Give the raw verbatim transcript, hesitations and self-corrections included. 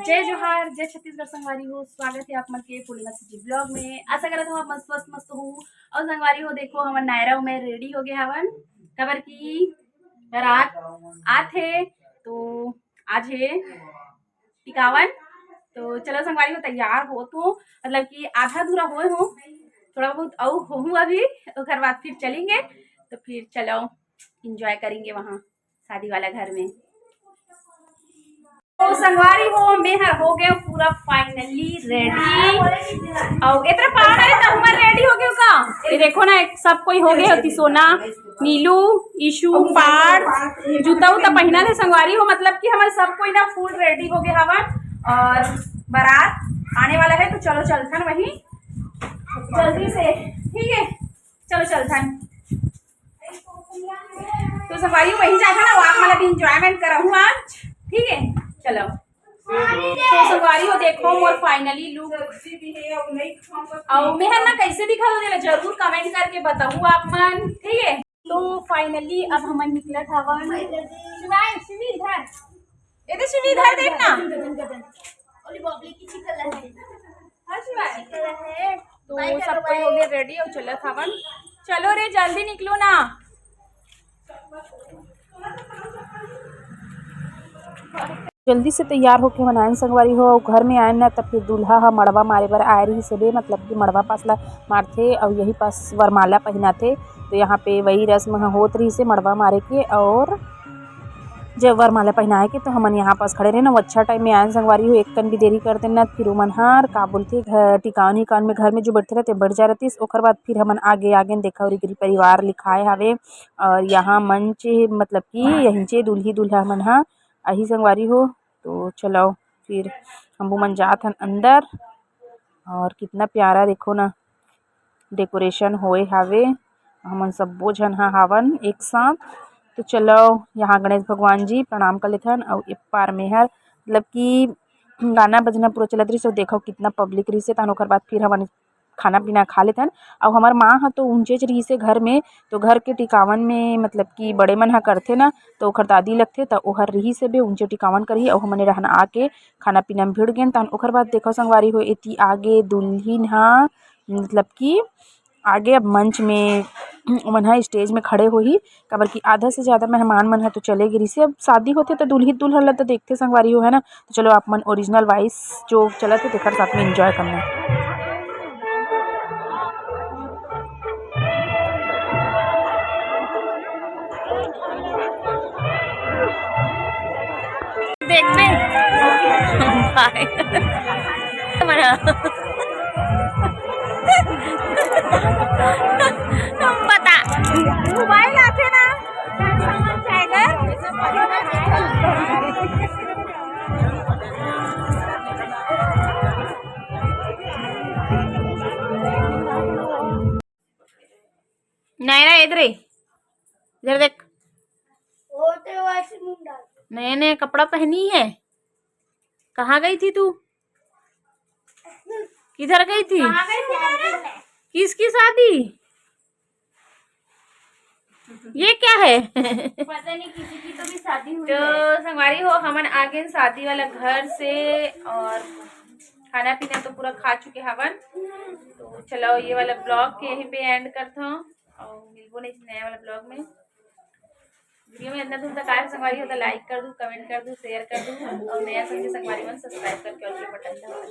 जय जोहार, जय छत्तीसगढ़ संगवारी हो, स्वागत हे आप मन के पूर्णिमा सिटी ब्लॉग में। आशा करत हूँ आप मन स्वस्थ मस्त हो। अउ संगवारी हो, देखो हमन नायरा में रेडी हो गए हवन, काबर कि बारात आत हे तो आज हे टिकावन। तो चलो संगवारी हो, तैयार हो तो मतलब कि आधा अधूरा होए हो, थोड़ा बहुत अउ होहू अभी, ओकर बाद फिर चलेंगे। तो फिर चलो एंजॉय करेंगे वहाँ शादी वाला घर में। तो संगवारी हो, मैं हर हो गए पूरा फाइनली रेडी। अउ इतना पार है तो हमर रेडी हो गए का? ये देखो ना, एक सब कोई हो गए होती, सोना, नीलू, ईशु, पार, जूता उता पहना थे संगवारी हो, मतलब कि हमर सब कोई ना फुल रेडी हो गए हवन। और बारात आने वाला है तो चलो चलथन वहीं जल्दी से, ठीक है, चलो चलथन। तो संगवारी हो, वहीं जाथन ना, आप मन भी एंजॉयमेंट करहूँ आज, ठीक है, चलो। तो संगवारी हो, देखो मोर फाइनली लुक। अउ मैं हर ना कैसे दिखा हो, जरूर कमेंट करके बताहू आप मन, ठीक है। तो फाइनली अब हमन निकलत हवन। शिवाय, शिवी इधर, ए दे शिवी इधर देख ना। हाँ शिवाय। तो सब कोई हो गए रेडी अउ चलत हवन। चलो रे, जल्दी निकलो ना। जल्दी से तैयार होके हमन आयन संगवारी हो, अउ घर में आयन ना, तब फिर दूल्हा ह मड़वा मारे बर आए रहिस हे, मतलब कि मड़वा पास ला मारथे अउ यही पास वरमाला पहिनाथे। तो यहाँ पे वही रस्म ह होत रहिस हे मड़वा मारे के, और जब वरमाला पहिनाए के तो हमन यहाँ पास खड़े रहे ना, वो अच्छा टाइम में आयन संगवारी हो, एक कन भी देरी कर देना, फिर ओमन हर का बोलथे, घर टिकावन हिकावन में घर में जो बैठते रहते बैठ जा रहतिस। ओकर बाद फिर हमन आगे आगे देखा, और परिवार लिखाए हवे, और यहाँ मंच मतलब कि यहीं चे दूल्ही दूल्हा मन ह आही संगवारी हो। तो चलो फिर हमू मन जात हन अंदर। और कितना प्यारा देखो ना डेकोरेशन होए हावे, हमन सब्बो झन ह हावन एक साथ। तो चलो, यहाँ गणेश भगवान जी प्रणाम कर लेथन, अउ ए पार में हर मतलब कि गाना बजना पूरा चलत रहिस, अउ देखो कितना पब्लिक रहिस हे। तहन ओकर बाद फिर हमन खाना पीना खा लेथन। अउ हमर माँ ह तो उंचेच रहिस हे घर में, तो घर के टिकावन में मतलब कि बड़े मन ह करथे ना, तो ओखर दादी लगथे, त ओहर रहिस हे बे उंचे टिकावन करही, अउ हमन रहन आके खाना पीना में भिड़ गेन। तहन ओखर बाद देखो संगवारी हो, एती आगे दुल्हिन ह मतलब कि आगे अब मंच में ओमन ह स्टेज में खड़े होही, काबर कि आधा से ज्यादा मेहमान मन ह तो चले गे रिहिसे। अब शादी होथे त दुल्ही दुल्हन ल तो देखथे संगवारी हो, है ना। तो चलो आप मन ओरिजिनल वॉइस जो चलत हे तेखर साथ में एंजॉय करना। देखबे भाई, मना। बता, मोबाइल आथे ना, समझ जाएगा। नैना, इधर, इधर देख। वो तो वैसे मुंह डाल। नया नया कपड़ा पहनी है। कहाँ गई थी तू? किधर गई थी? कहाँ गई थी? किसकी शादी? ये क्या है? पता नहीं, किसी की तो भी शादी हुई तो है। संगवारी हो, हमन आगे शादी वाला घर से और खाना पीना तो पूरा खा चुके हवन। तो चलो, ये वाला ब्लॉग के यहीं पे एंड करता हूँ और मिलबो नहीं नया वाला ब्लॉग में। वीडियो में इतना दूर तक आए संगवारी हो तो लाइक कर दू, कमेंट कर दू, शेयर कर दू और नया संगी संगवारी मन सब्सक्राइब करके और बटन दबा दू।